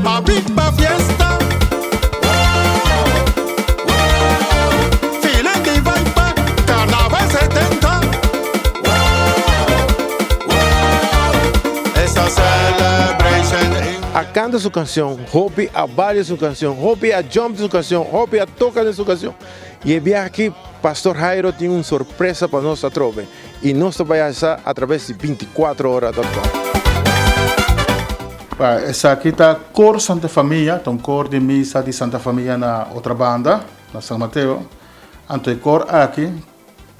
Habri pa fiesta. Feeling the vibe, Carnaval 70. It's a celebration in A canta su cancion, hopi a balia su cancion, hopi a jump su cancion, hopi a toca den su cancion. Y e biaha aki Pastor Jairo tin un sorpresa pa nos atrobe y nos ta bay hasa a traves di 24ora.com. Pa esaki ta Kor Santa Famia, ta un kor di misa di Santa Famia na Otrabanda, na San Mateo. Anto e kor aki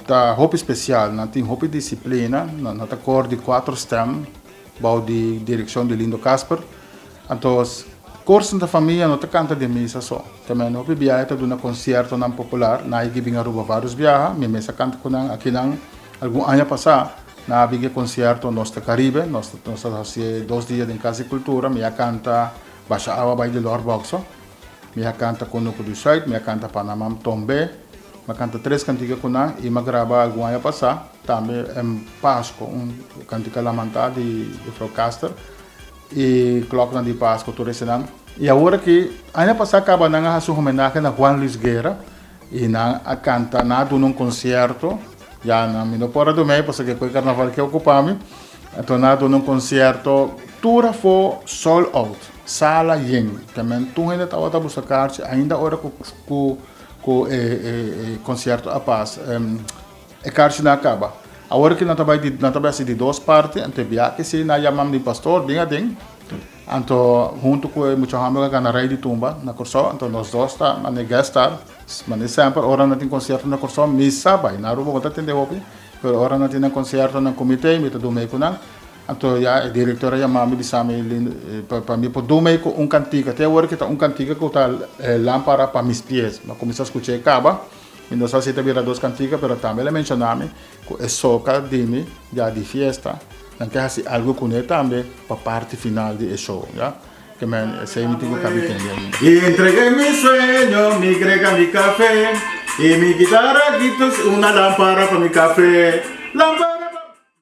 ta hopi spesial, nan tin hopi disiplina, nan ta kor di kuater stem bou di direkshon di Lindo Kasper. Anto Kor Santa Famia no ta kanta den misa so, ta men hopi biaha ta duna konsiertonan popular, nan a yega bin Aruba varios biaha, mi mes a kanta ku nan akinan algun aña pasá. Nan a bin e konsierto Nos ta Caribe, nos ta hasié dos dia den Kas di Kultura, mi a kanta Basha Awa Bai di Lor Bokso, mi a kanta Kunuku di Sùit, mi a kanta Panama Tombe, mi a kanta tres kantika ku nan i mi a graba algun aña pasá tambe Pasko, un kantika lamantá di Jufrou Caster i Klòknan di Pasko tur esenan. I awor aki, aña pasá kaba nan a hasi un homenahe na Juan Luis Guerra i nan a kanta, nan a duna un konsierto. Ya nan mi no por a dumei pasobra ku e karnaval ke okupa mi. Anto nan a duna un konsierto tur afó sold out, sala yen. Tamen tur hende tabata buska karchi ainda ora ku ku ku e e konsierto a pas e karchinan a kaba. Awor ki nan ta bai di nan ta bai hasi di dos parti anto e biaha si nan a yama mi pastor bin aden. Anto huntu ku e mucha hòmber ku a gana Rei di Tumba na Kòrsou anto nos dos ta mane guest star. Mane semper ora nan tin konsierto na Kòrsou mi sa bai. Na Aruba bo ta tende hopi, pero ora nan tin nan konsierto nan komité mi ta duna mei ku nan. Anto ya e direktor a yama mi bisa mi lindo pa mi por duna mei ku un kantika. Te awor ki ta un kantika ku ta Lámpara pa mis pies. Mi a kuminsá skucha e kaba. Mi no sa si ta bira dos kantika pero tambe el a menshoná mi ku e soka di mi ya di fiesta nan ke hasi algu kuné tambe pa parti final di e show ya. Ke men esei mi tin ku kabi tende ainda. Y entregué mi sueño, mi grega mi café Y mi guitarra gritos una lámpara pa mi café Lámpara.